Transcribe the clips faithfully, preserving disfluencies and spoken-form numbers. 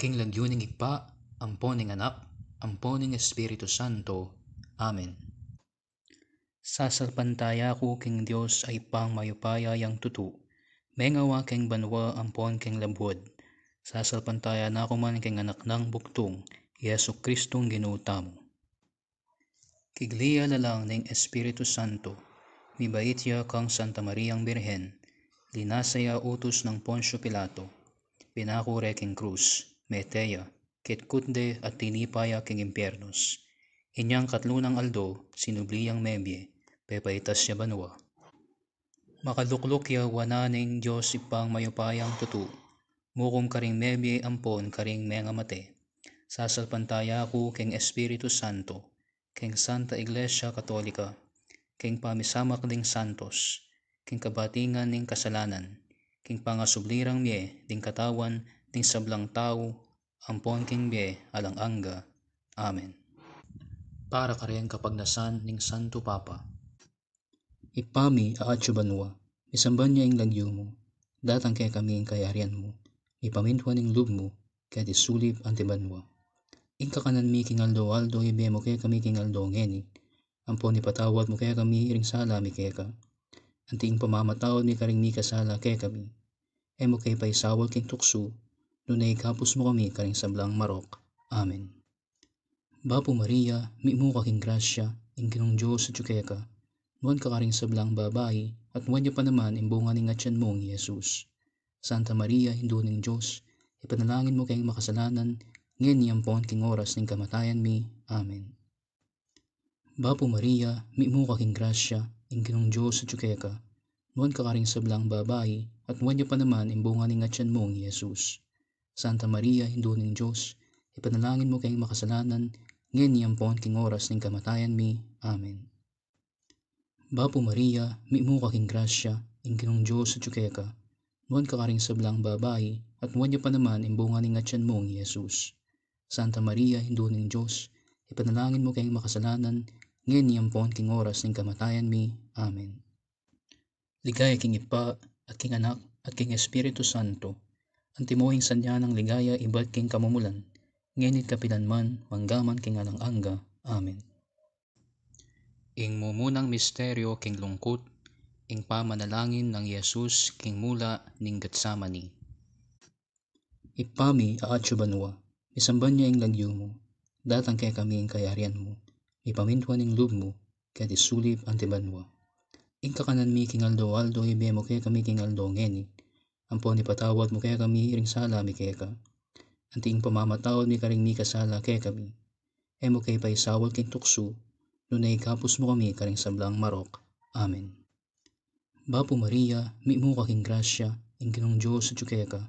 King lagyu ning Ibpa, ampon ning Anak, ampon ning Espiritu Santo. Amen. Sasalpantaya ku king Dios a Ibpang mayupaya yang tutu, mengawa king banua ampon king labuad. Sasalpantaya na ku man king Anak nang bugtung, Jesu Kristong Ginu tamu. Kigli ya lalang ning Espiritu Santo, mibait ya kang Santa Mariang Birhen, linasa ya utus nang Poncio Pilato, pinaku re king krus, mete ya, kitkut de at tinipa ya king impyernos. Inyang katlu nang aldo, sinubli yang mebie, pepaitas ya banua. Makalukluk ya wanan ning Dios Ibpang mayupayang tutu, mukum karing mebie ampon karing mengamate. Sasalpantaya ku king Espiritu Santo, king Santa Iglesia Katolika, king pamisamak ding santos, king kabatingan ning kasalanan, king pangasubli rang mie ding katawan ding sablang tau, ampon king bie alang angga. Amen. Para kareng kapagnasan ning Santo Papa. Ibpa mi, a atsu banua, misamban ya ing lagyu mu, datang kekami ing kayarian mu, mipamintuan ing lub mu, keti sulip anti banua. Ing kakanan mi king aldo-aldo ibie mu kekami king aldo ngeni, ampon ipatawad mu kekami ring sala mi keka, anti ing pamamatawad mi karing mikasala kekami. E mu ke paisaul king tuksu, nune ikabus mu kami karing sablang marok. Amen. Bapu Maria, mitmu ka king grasya, ing Ginung Dios atyu keka. Nuan ka karing sablang babai, at nuan ya pa naman ing bunga ning atyan mung i Jesus. Santa Maria, Indu ning Dios, ipanalangin mu keng makasalanan, ngeni ampon king oras ning kamatayan mi. Amen. Bapu Maria, mitmu ka king grasya, ing Ginung Dios atyu keka. Nuan ka karing sablang babai, at nuan ya pa naman ing bunga ning atyan mung i Jesus. Santa Maria, Indu ning Dios, ipanalangin mu keng makasalanan, ngeni ampon king oras ning kamatayan mi. Amen. Bapu Maria, mitmu ka king grasya, ing Ginung Dios atyu keka. Nuan ka karing sablang babai, at nuan ya pa naman ing bunga ning atyan mung i Jesus. Santa Maria, Indu ning Dios, ipanalangin mu keng makasalanan, ngeni ampon king oras ning kamatayan mi. Amen. Ligaya king Ibpa, at king Anak, at king Espiritu Santo. Antimo ing sadya nang ligaya ibat king kamumulan, ngeni't kapilan man, manggaman king alang angga. Amen. Ing mumunang misteryo king lungkut, ing pamanalangin nang Jesus king mula ning Getsemani. Ibpa mi, a atyu banua, misamban ya ing lagyu mu, datang kekami ing kayarian mu, mipamintuan ing lub mu, keti sulip anti banua. Ing kakanan mi king aldo-aldo ibie mu kekami king aldo ngeni, ampon ipatawad mu kekami ring sala mi keka. Anti ing pamamatawad mi karing mikasala kekami. E mu ke paisaul king tuksu, nune ikabus mu kami karing sablang marok. Amen. Bapu Maria, mitmu ka king grasya, ing Ginung Dios atyu keka.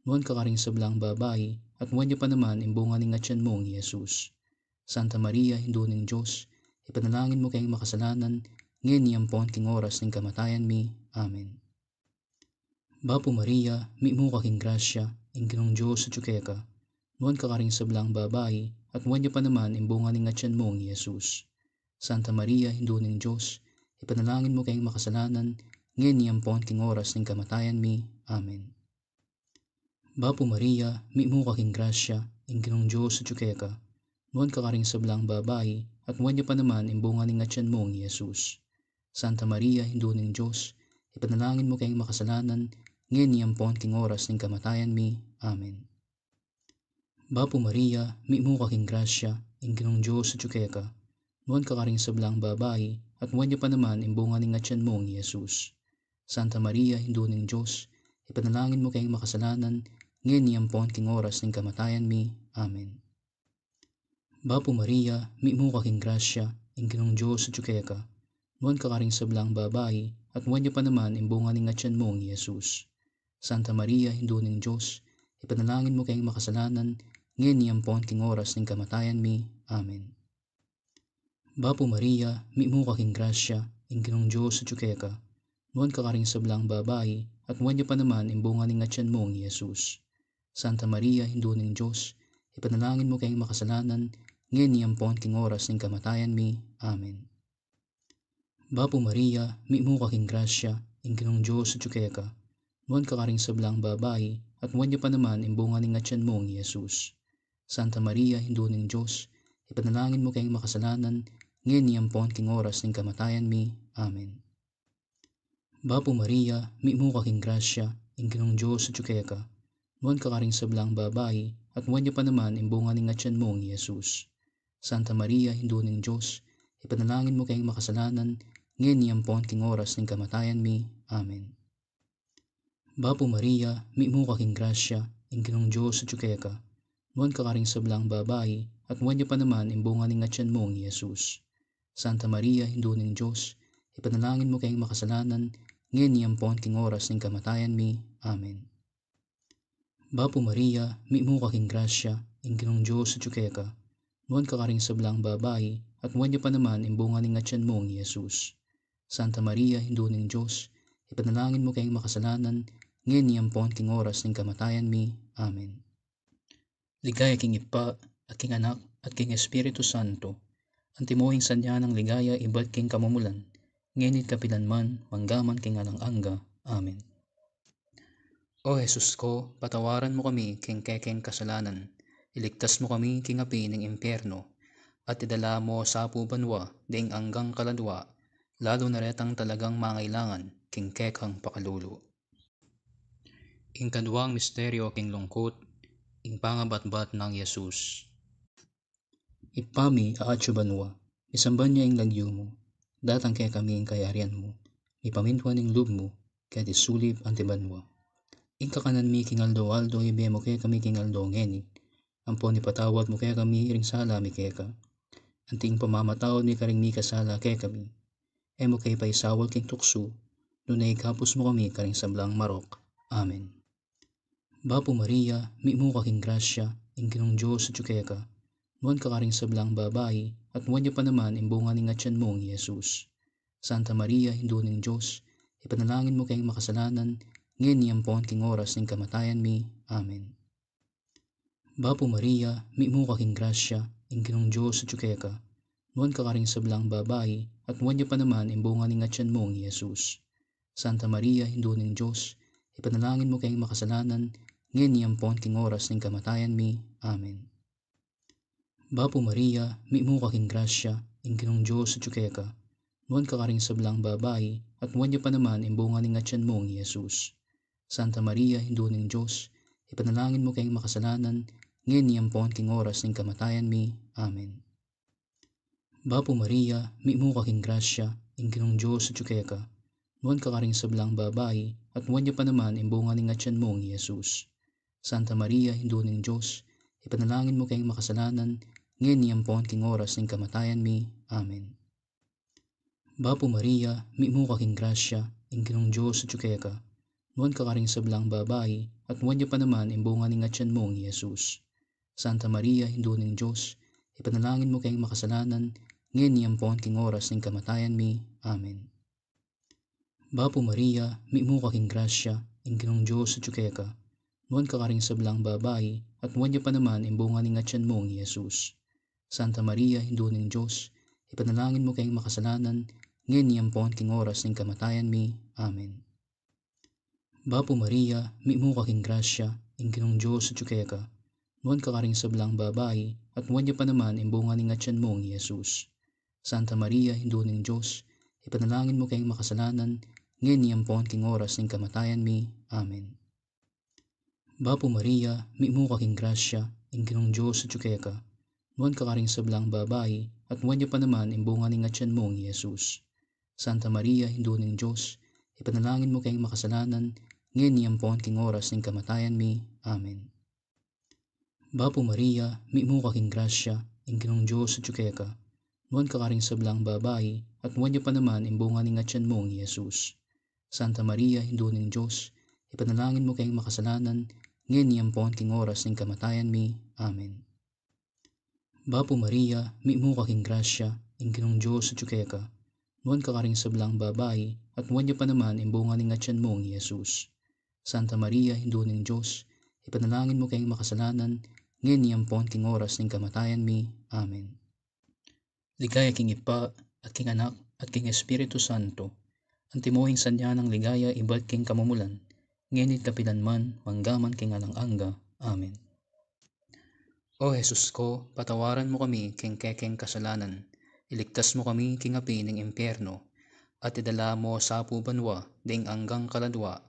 Nuan ka karing sablang babai, at nuan ya pa naman ing bunga ning atyan mung i Jesus. Santa Maria, Indu ning Dios, ipanalangin mu keng makasalanan, ngeni ampon king oras ning kamatayan mi. Amen. Bapu Maria, mitmu ka king grasya, ing Ginung Dios atyu keka. Nuan ka karing sablang babai, at nuan ya pa naman ing bunga ning atyan mung i Jesus. Santa Maria, Indu ning Dios, ipanalangin mu keng makasalanan, ngeni ampon king oras ning kamatayan mi. Amen. Bapu Maria, mitmu ka king grasya, ing Ginung Dios atyu keka. Nuan ka karing sablang babai, at nuan ya pa naman ing bunga ning atyan mung i Jesus. Santa Maria, Indu ning Dios, ipanalangin mu keng makasalanan, ngeni ampon king oras ning kamatayan mi. Amen. Bapu Maria, mitmu ka king grasya, ing Ginung Dios atyu keka. Nuan ka karing sablang babai, at nuan ya pa naman ing bunga ning atyan mung i Jesus. Santa Maria, Indu ning Dios, ipanalangin mu keng makasalanan, ngeni ampon king oras ning kamatayan mi. Amen. Bapu Maria, mitmu ka king grasya, ing Ginung Dios atyu keka. Nuan ka karing sablang babai, at nuan ya pa naman ing bunga ning atyan mung i Jesus. Santa Maria, Indu ning Dios, ipanalangin mu keng makasalanan, ngeni ampon king oras ning kamatayan mi. Amen. Bapu Maria, mitmu ka king grasya, ing Ginung Dios atyu keka. Nuan ka karing sablang babai, at nuan ya pa naman ing bunga ning atyan mung i Jesus. Santa Maria, Indu ning Dios, ipanalangin mu keng makasalanan, ngeni ampon king oras ning kamatayan mi. Amen. Bapu Maria, mitmu ka king grasya, ing Ginung Dios atyu keka. Nuan ka karing sablang babai, at nuan ya pa naman ing bunga ning atian mung i Jesus. Santa Maria, Indu ning Dios, ipanalangin mu keng makasalanan, ngeni ampon king oras ning kamatayan mi. Amen. Bapu Maria, mitmu ka king grasya, ing Ginung Dios atyu keka. Nuan ka karing sablang babai, at nuan ya pa naman ing bunga ning atian mung i Jesus. Santa Maria, Indu ning Dios, ipanalangin mu keng makasalanan, ngeni ampon king oras ning kamatayan mi. Amen. Bapu Maria, mitmu ka king grasya, ing Ginung Dios atyu keka. Nuan ka karing sablang babai, at nuan ya pa naman ing bunga ning atian mung i Jesus. Santa Maria, Indu ning Dios, ipanalangin mu keng makasalanan, ngeni ampon king oras ning kamatayan mi. Amen. Bapu Maria, mitmu ka king grasya, ing Ginung Dios atyu keka. Nuan ka karing sablang babai, at nuan ya pa naman ing bunga ning atian mung i Jesus. Santa Maria, Indu ning Dios, ipanalangin mu keng makasalanan, ngeni ampon king oras ning kamatayan mi. Amen. Ligaya king Ibpa, at king Anak, at king Espiritu Santo. Antimo ing sadya nang ligaya ibat king kamumulan, ngeni at kapilan man, mangga man king alang angga. Amen. O Jesus ko, patawaran mu kami king kekeng kasalanan, iligtas mu kami king api ning impyerno, at idala mu sa pu banua ding anggang kaladua, lalu na retang talagang mangailangan king kekang pakalulu. Ing kaduang misteryo king lungkut, ing pangabatbat nang Jesus. Ibpa mi, a atyu banua, misamban ya ing lagyu mu, datang kekami ing kayarian mu, mipamintuan ing lub mu, keti sulip anti banua. Ing kakanan mi king aldo-aldo ibie mu kekami king aldo ngeni, ampon ipatawad mu kekami ring sala mi keka, anti ing pamamatawad mi karing mikasala kekami. E mu ke paisaul king tuksu, nune ikabus mu kami karing sablang marok. Amen. Bapu Maria, mitmu ka king grasya, ing Ginung Dios atyu keka. Nuan ka karing sablang babai, at nuan ya pa naman ing bunga ning atian mung i Jesus. Santa Maria, Indu ning Dios, ipanalangin mu keng makasalanan, ngeni ampon king oras ning kamatayan mi. Amen. Bapu Maria, mitmu ka king grasya, ing Ginung Dios atyu keka. Nuan ka karing sablang babai, at nuan ya pa naman ing bunga ning atian mung i Jesus. Santa Maria, Indu ning Dios, ipanalangin mu keng makasalanan, ngeni ampon king oras ning kamatayan mi. Amen. Bapu Maria, mitmu ka king grasya, ing Ginung Dios atyu keka. Nuan ka karing sablang babai, at nuan ya pa naman ing bunga ning atian mung i Jesus. Santa Maria, Indu ning Dios, ipanalangin mu keng makasalanan, ngeni ampon king oras ning kamatayan mi. Amen. Bapu Maria, mitmu ka king grasya, ing Ginung Dios atyu keka. Nuan ka karing sablang babai, at nuan ya pa naman ing bunga ning atian mung i Jesus. Santa Maria, Indu ning Dios, ipanalangin mu keng makasalanan, ngeni ampon king oras ning kamatayan mi. Amen. Bapu Maria, mitmu ka king grasya, ing Ginung Dios atyu keka. Nuan ka karing sablang babai, at nuan ya pa naman ing bunga ning atian mung i Jesus. Santa Maria, Indu ning Dios, ipanalangin mu keng makasalanan, ngeni ampon king oras ning kamatayan mi. Amen. Bapu Maria, mitmu ka king grasya, ing Ginung Dios atyu keka. Nuan ka karing sablang babai, at nuan ya pa naman ing bunga ning atian mung i Jesus. Santa Maria, Indu ning Dios, ipanalangin mu keng makasalanan, ngeni ampon king oras ning kamatayan mi. Amen. Bapu Maria, mitmu ka king grasya, ing Ginung Dios atyu keka. Nuan ka karing sablang babai, at nuan ya pa naman ing bunga ning atian mung i Jesus. Santa Maria, Indu ning Dios, ipanalangin mu keng makasalanan, ngeni ampon king oras ning kamatayan mi. Amen. Bapu Maria, mitmu ka king grasya, ing Ginung Dios atyu keka. Nuan ka karing sablang babai, at nuan ya pa naman ing bunga ning atian mung i Jesus. Santa Maria, Indu ning Dios, ipanalangin mu keng makasalanan, ngeni ampon king oras ning kamatayan mi. Amen. Bapu Maria, mitmu ka king grasya, ing Ginung Dios atyu keka. Nuan ka karing sablang babai, at nuan ya pa naman ing bunga ning atian mung i Jesus. Santa Maria, Indu ning Dios, ipanalangin mu keng makasalanan, ngeni ampon king oras ning kamatayan mi. Amen. Bapu Maria, mitmu ka king grasya, ing Ginung Dios atyu keka. Nuan ka karing sablang babai, at nuan ya pa naman ing bunga ning atian mung i Jesus. Santa Maria, Indu ning Dios, ipanalangin mu keng makasalanan, ngeni ampon king oras ning kamatayan mi. Amen. Ligaya king Ibpa, at king Anak, at king Espiritu Santo. Antimo ing sadya nang ligaya ibat king kamumulan, ngeni at kapilan man, mangga man king alang angga. Amen. O Jesus ko, patawaran mu kami king kekeng kasalanan, iligtas mu kami king api ning impyerno, at idala mu sa pu banua ding anggang kaladua,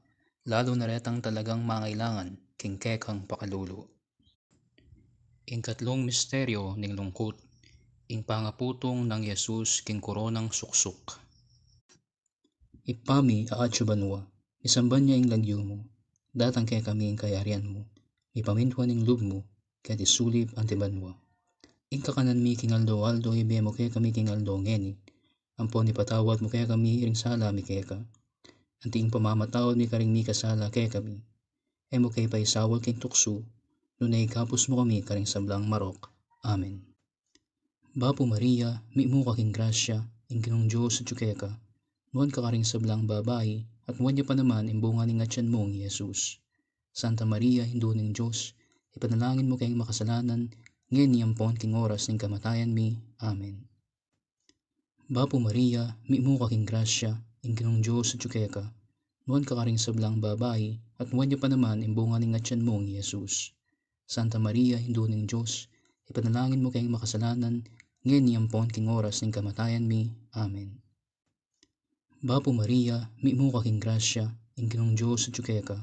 lalu na retang talagang mangailangan king kekang pakalulu. Ing katlung misteryo ning lungkut, ing pangaputung nang Jesus king koronang suksuk. Ibpa mi, a atsu banua, misamban ya ing lagyu mu, datang kekami ing kayarian mu, mipamintuan ing lub mu, keti sulip anti banua. Ing kakanan mi king aldo-aldo ibie mu kekami king aldo ngeni, ampon ipatawad mu kekami ring sala mi keka, anti ing pamamatawad mi karing mikasala kekami. E mu ke paisaul king tuksu, nune ikabus mu kami karing sablang marok. Amen. Bapu Maria, mitmu ka king grasya, ing Ginung Dios atyu keka. Nuan ka karing sablang babai, at nuan ya pa naman ing bunga ning atyan mung i Jesus. Santa Maria, Indu ning Dios, ipanalangin mu keng makasalanan, ngeni ampon king oras ning kamatayan mi. Amen. Bapu Maria, mitmu ka king grasya, ing Ginung Dios atyu keka. Nuan ka karing sablang babai, at nuan ya pa naman ing bunga ning atyan mung i Jesus. Santa Maria, Indu ning Dios, ipanalangin mu keng makasalanan, ngeni ampon king oras ning kamatayan mi. Amen. Bapu Maria, mitmu ka king grasya, ing Ginung Dios atyu keka.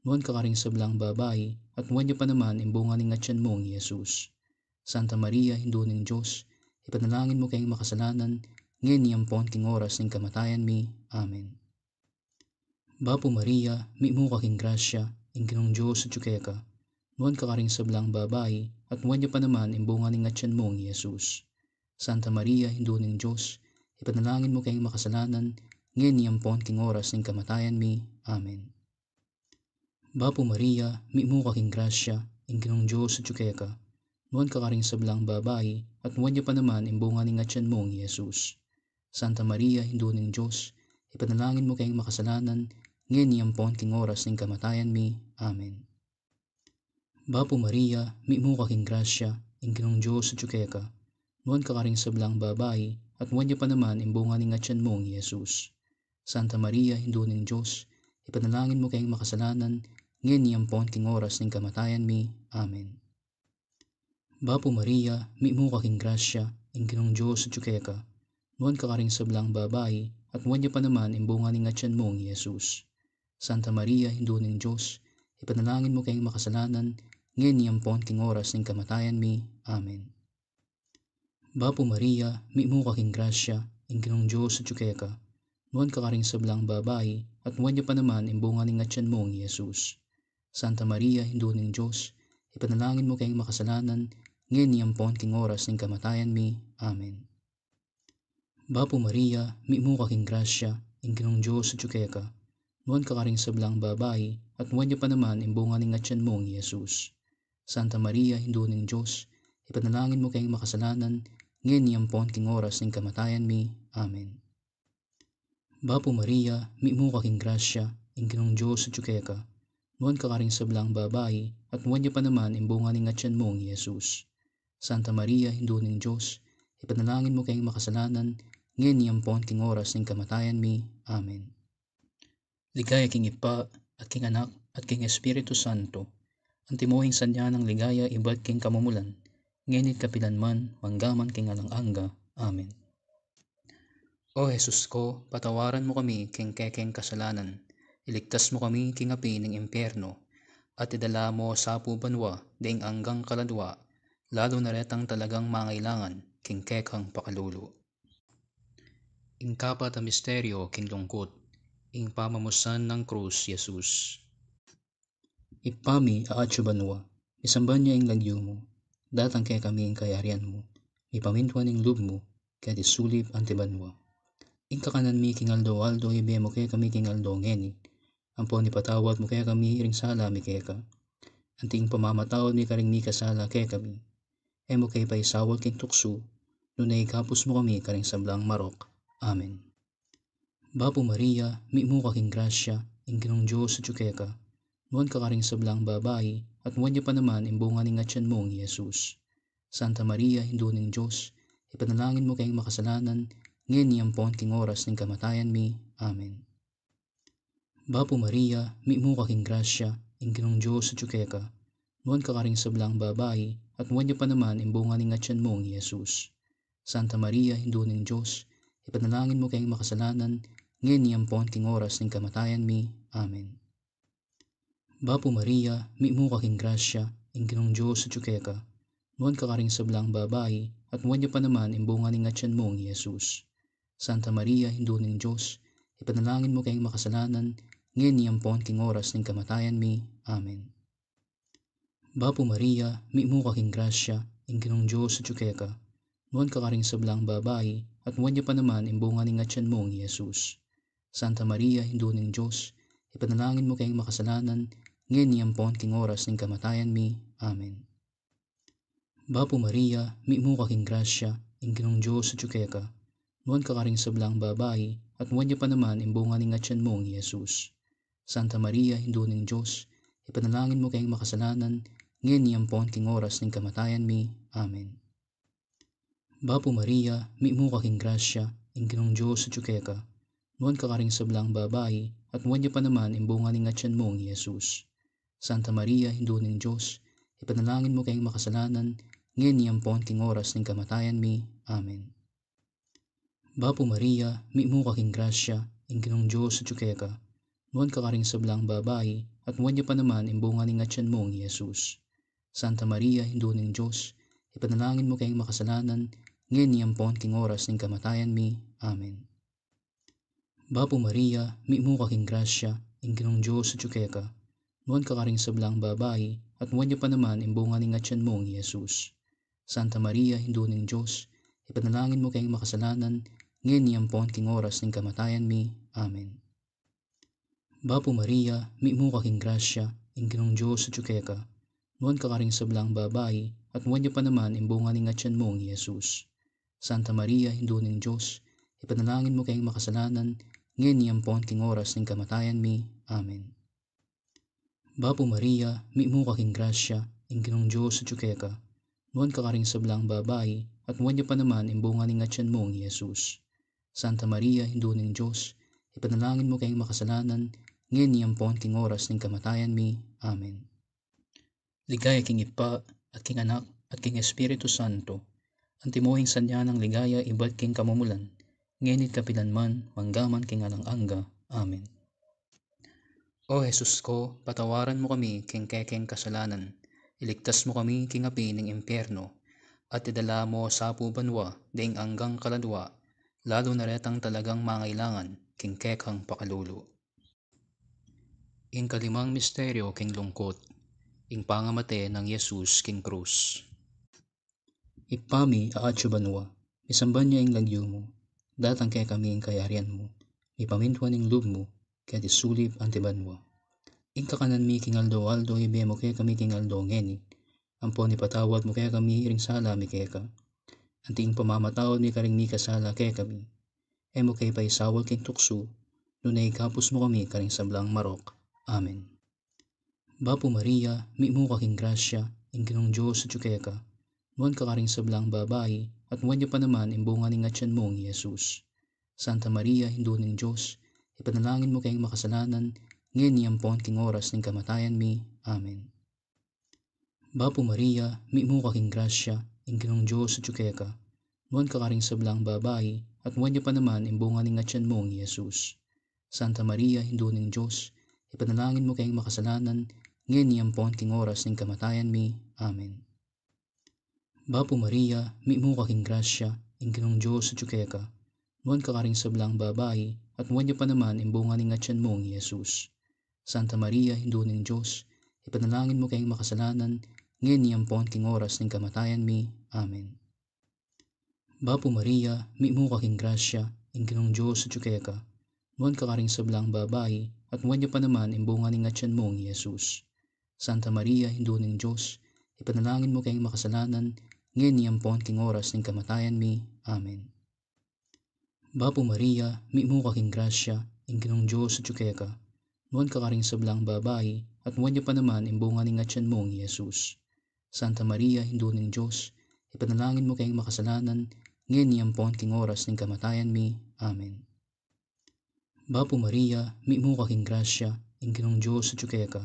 Nuan ka karing sablang babai, at nuan ya pa naman ing bunga ning atyan mung i Jesus. Santa Maria, Indu ning Dios, ipanalangin mu keng makasalanan, ngeni ampon king oras ning kamatayan mi. Amen. Bapu Maria, mitmu ka king grasya, ing Ginung Dios atyu keka. Nuan ka karing sablang babai, at nuan ya pa naman ing bunga ning atyan mung i Jesus. Santa Maria, Indu ning Dios, ipanalangin mu keng makasalanan, ngeni ampon king oras ning kamatayan mi. Amen. Bapu Maria, mitmu ka king grasya, ing Ginung Dios atyu keka. Nuan ka karing sablang babai, at nuan ya pa naman ing bunga ning atyan mung i Jesus. Santa Maria, Indu ning Dios, ipanalangin mu keng makasalanan, ngeni ampon king oras ning kamatayan mi. Amen. Bapu Maria, mitmu ka king grasya, ing Ginung Dios atyu keka. Nuan ka karing sablang babai, at nuan ya pa naman ing bunga ning atyan mung i Jesus. Santa Maria, Indu ning Dios, ipanalangin mu keng makasalanan, ngeni ampon king oras ning kamatayan mi. Amen. Bapu Maria, mitmu ka king grasya, ing Ginung Dios atyu keka. Nuan ka karing sablang babai, at nuan ya pa naman ing bunga ning atyan mung i Jesus. Santa Maria, Indu ning Dios, ipanalangin mu keng makasalanan, ngeni ampon king oras ning kamatayan mi. Amen. Bapu Maria, mitmu ka king grasya, ing Ginung Dios atyu keka. Nuan ka karing sablang babai, at nuan ya pa naman ing bunga ning atyan mung i Jesus. Santa Maria, Indu ning Dios, ipanalangin mu keng makasalanan, ngeni ampon king oras ning kamatayan mi. Amen. Bapu Maria, mitmu ka king grasya, ing Ginung Dios atyu keka. Nuan ka karing sablang babai, at nuan ya pa naman ing bunga ning atyan mung i Jesus. Santa Maria, Indu ning Dios, ipanalangin mu keng makasalanan, ngeni ampon king oras ning kamatayan mi. Amen. Bapu Maria, mitmu ka king grasya, ing Ginung Dios atyu keka. Nuan ka karing sablang babai, at nuan ya pa naman ing bunga ning atyan mung i Jesus. Santa Maria, Indu ning Dios, ipanalangin mu keng makasalanan, ngeni ampon king oras ning kamatayan mi. Amen. Ligaya king Ibpa, at king Anak, at king Espiritu Santo. Antimo ing sadya nang ligaya ibat king kamumulan, ngeni at kapilan man, mangga man king alang angga. Amen. O Jesus ko, patawaran mu kami king kekeng kasalanan, iligtas mu kami king api ning impyerno, at idala mu sa pu banua ding anggang kaladua, lalu na retang talagang mangailangan king kekang pakalulu. Ing kapat a misteryo king lungkut, ing pamamusan nang krus Jesus. Ibpa mi, a atsu banua, misamban ya ing lagyu mu, datang kekami ing kayarian mu, mipamintuan ing lub mu, keti sulip anti banua. Ing kakanan mi king aldo-aldo ibie mu kekami king aldo ngeni, ampon ipatawad mu kekami ring sala mi keka, anti ing pamamatawad mi karing mikasala kekami. E mu ke paisaul king tuksu, nune ikabus mu kami karing sablang marok. Amen. Bapu Maria, mitmu ka king grasya, ing Ginung Dios atyu keka. Nuan ka karing sablang babai, at nuan ya pa naman ing bunga ning atyan mung i Jesus. Santa Maria, Indu ning Dios, ipanalangin mu keng makasalanan, ngeni ampon king oras ning kamatayan mi. Amen. Bapu Maria, mitmu ka king grasya, ing Ginung Dios atyu keka. Nuan ka karing sablang babai, at nuan ya pa naman ing bunga ning atyan mu, i Jesus. Santa Maria, Indu ning Dios, ipanalangin mu keng makasalanan, ngeni ampon king oras ning kamatayan mi. Amen. Bapu Maria, mitmu ka king grasya, ing Ginung Dios atyu keka. Nuan ka karing sablang babai, at nuan ya pa naman ing bunga ning atyan mu, i Jesus. Santa Maria, Indu ning Dios, ipanalangin mu keng makasalanan, ngeni ampon king oras ning kamatayan mi. Amen. Bapu Maria, mitmu ka king grasya, ing Ginung Dios atyu keka. Nuan ka karing sablang babai, at nuan ya pa naman ing bunga ning atyan mu, i Jesus. Santa Maria, Indu ning Dios, ipanalangin mu keng makasalanan, ngeni ampon king oras ning kamatayan mi. Amen. Bapu Maria, mitmu ka king grasya, ing Ginung Dios atyu keka. Nuan ka karing sablang babai, at nuan ya pa naman ing bunga ning atyan mu, i Jesus. Santa Maria, Indu ning Dios, ipanalangin mu keng makasalanan, ngeni ampon king oras ning kamatayan mi. Amen. Bapu Maria, mitmu ka king grasya, ing Ginung Dios atyu keka. Nuan ka karing sablang babai, at nuan ya pa naman ing bunga ning atyan mu, i Jesus. Santa Maria, Indu ning Dios, ipanalangin mu keng makasalanan, ngeni ampon king oras ning kamatayan mi. Amen. Bapu Maria, mitmu ka king grasya, ing Ginung Dios atyu keka. Nuan ka karing sablang babai, at nuan ya pa naman ing bunga ning atyan mu, i Jesus. Santa Maria, Indu ning Dios, ipanalangin mu keng makasalanan, ngeni ampon king oras ning kamatayan mi. Amen. Bapu Maria, mitmu ka king grasya, ing Ginung Dios atyu keka. Nuan ka karing sablang babai, at nuan ya pa naman ing bunga ning atyan mu, i Jesus. Santa Maria, Indu ning Dios, ipanalangin mu keng makasalanan, ngeni ampon king oras ning kamatayan mi. Amen. Bapu Maria, mitmu ka king grasya, ing Ginung Dios atyu keka. Nuan ka karing sablang babai, at nuan ya pa naman ing bunga ning atyan mu, i Jesus. Santa Maria, Indu ning Dios, ipanalangin mu keng makasalanan, ngeni ampon king oras ning kamatayan mi. Amen. Bapu Maria, mitmu ka king grasya, ing Ginung Dios atyu keka. Nuan ka karing sablang babai, at nuan ya pa naman ing bunga ning atyan mu, i Jesus. Santa Maria, Indu ning Dios, ipanalangin mu keng makasalanan, ngeni ampon king oras ning kamatayan mi. Amen. Ligaya king Ibpa, at king Anak, at king Espiritu Santo. Antimo ing sadya nang ligaya ibat king kamumulan, ngeni't kapilan man, manggaman king alang angga. Amen. O Jesus ko, patawaran mu kami king kekeng kasalanan, iligtas mu kami king api ning impyerno, at idala mu sa pu banua ding anggang kaladua, lalu na retang talagang mangailangan king kekang pakalulu. Ing kalimang misteryo king lungkut, ing pangamate nang Jesus king krus. Ibpa mi, a atsu banua, misamban ya ing lagyu mu, datang kekami ing kayarian mu, mipamintuan ing lub mu, keti sulip anti banua. Ing kakanan mi king aldo-aldo ibie mu kekami king aldo ngeni, ampon ipatawad mu kekami ring sala mi keka, anti ing pamamatawad mi karing mikasala kekami. E mu ke paisaul king tuksu, nune ikabus mu kami karing sablang marok. Amen. Bapu Maria, mitmu ka king grasya, ing Ginung Dios atyu keka. Nuan ka karing sablang babai, at nuan ya pa naman ing bunga ning atyan mu, i Jesus. Santa Maria, Indu ning Dios, ipanalangin mu keng makasalanan, ngeni ampon king oras ning kamatayan mi. Amen. Bapu Maria, mitmu ka king grasya, ing Ginung Dios atyu keka. Nuan ka karing sablang babai, at nuan ya pa naman ing bunga ning atyan mu, i Jesus. Santa Maria, Indu ning Dios, ipanalangin mu keng makasalanan, ngeni ampon king oras ning kamatayan mi. Amen. Bapu Maria, mitmu ka king grasya, ing Ginung Dios atyu keka. Nuan ka karing sablang babai, at nuan ya pa naman ing bunga ning atyan mu, i Jesus. Santa Maria, Indu ning Dios, ipanalangin mu keng makasalanan, ngeni ampon king oras ning kamatayan mi. Amen. Bapu Maria, mitmu ka king grasya, ing Ginung Dios atyu keka. Nuan ka karing sablang babai, at nuan ya pa naman ing bunga ning atyan mu, i Jesus. Santa Maria, Indu ning Dios, ipanalangin mu keng makasalanan, ngeni ampon king oras ning kamatayan mi. Amen. Bapu Maria, mitmu ka king grasya, ing Ginung Dios atyu keka. Nuan ka karing sablang babai, at nuan ya pa naman ing bunga ning atyan mu, i Jesus. Santa Maria, Indu ning Dios, ipanalangin mu keng makasalanan, ngeni ampon king oras ning kamatayan mi. Amen. Bapu Maria, mitmu ka king grasya, ing Ginung Dios atyu keka.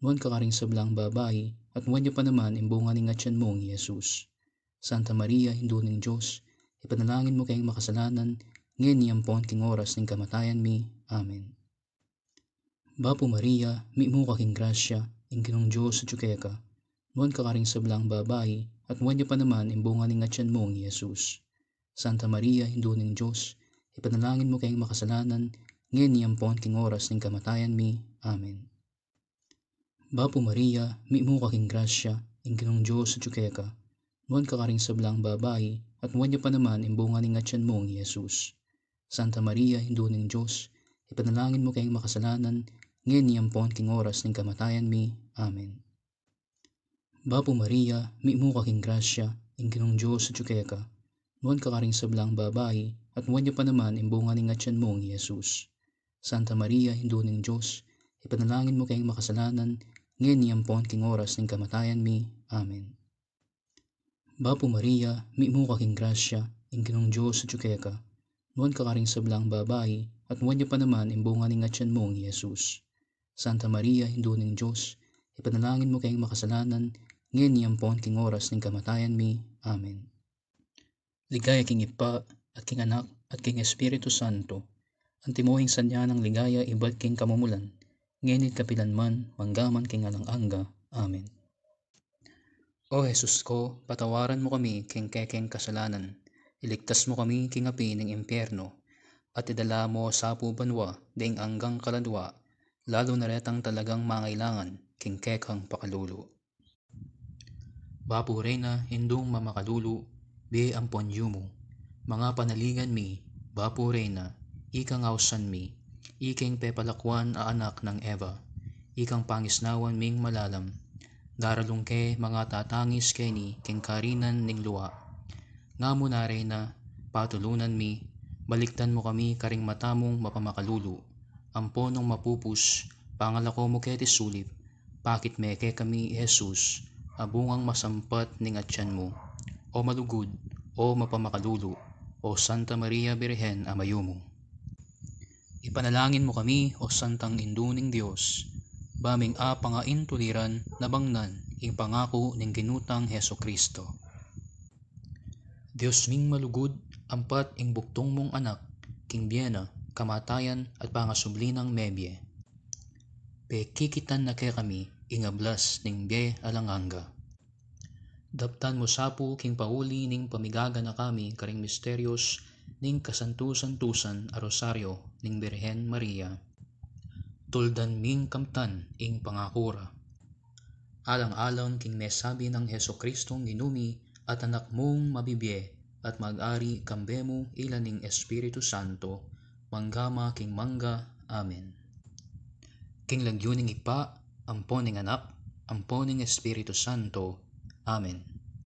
Nuan ka karing sablang babai, at nuan ya pa naman ing bunga ning atyan mung i Jesus. Santa Maria, Indu ning Dios, ipanalangin mu keng makasalanan, ngeni ampon king oras ning kamatayan mi. Amen. Bapu Maria, mitmu ka king grasya, ing Ginung Dios atyu keka. Nuan ka karing sablang babai, at nuan ya pa naman ing bunga ning atyan mung i Jesus. Santa Maria, Indu ning Dios, ipanalangin mu keng makasalanan, ngeni ampon king oras ning kamatayan mi. Amen. Bapu Maria, mitmu ka king grasya, ing Ginung Dios atyu keka. Nuan ka karing sablang babai, at nuan ya pa naman ing bunga ning atyan mung i Jesus. Santa Maria, Indu ning Dios, ipanalangin mu keng makasalanan, ngeni ampon king oras ning kamatayan mi. Amen. Bapu Maria, mitmu ka king grasya, ing Ginung Dios atyu keka. Nuan ka karing sablang babai, at nuan ya pa naman ing bunga ning atyan mung i Jesus. Santa Maria, Indu ning Dios, ipanalangin mu keng makasalanan, ngeni ampon king oras ning kamatayan mi. Amen. Bapu Maria, mitmu ka king grasya, ing Ginung Dios atyu keka. Nuan ka karing sablang babai, at nuan ya pa naman ing bunga ning atyan mung i Jesus. Santa Maria, Indu ning Dios, ipanalangin mu keng makasalanan, ngeni ampon king oras ning kamatayan mi. Amen. Ligaya king Ibpa, at king Anak, at king Espiritu Santo. Antimo ing sadya nang ligaya ibat king kamumulan, ngeni't kapilan man, mangga man king alang angga. Amen. O Jesus ko, patawaran mu kami king kekeng kasalanan, iligtas mu kami king api ning impyerno, at idala mu sa pu banua ding anggang kaladua, lalu na retang talagang mangailangan king kekang pakalulu. Bapu Reyna, Indung mamakalulu, bie ampon yumu. Manga panaligan mi, Bapu Reyna, ikang ausan mi, ikeng pepalakuan a anak nang Eva, ikang pangisnawan ming malalam. Daralung ke manga tatangis keni king karinan ning lua. Nga mu na, Reyna, patulunan mi, balikdan mu kami karing mata mung mapamakalulu. Ampo nung mapupus, pangalako mu keti sulip, pakit me kekami i Jesus, a bungang masampat ning atyan mu. O malugud, o mapamakalulu, o Santa Maria Birhen a mayumu. Ipanalangin mu kami, o Santang Indu ning Dios, ba ming apangaintuliran nabangnan ing pangaku ning Ginu tang Jesucristo. Dios ming malugud, ampat ing bugtung mung Anak, king bie na, kamatayan, at pangasubli nang mebie, pekikitan na kekami ing ablas ning bie alang angga. Daptan mu sa pu king pauli ning pamigaganaka mi karing misterios ning kasantu-santusan a Rosario ning Birhen Maria. Tuldan ming kamtan ing pangaku ra. Alang-alang king mesabi nang Jesucristong Ginu mi at Anak mung mabibie at mag-ari kambe mu ila ning Espiritu Santo, mangga man king mangga. Amen. King lagyu ning Ibpa, ampo ning Anak, ampo ning Espiritu Santo. Amen.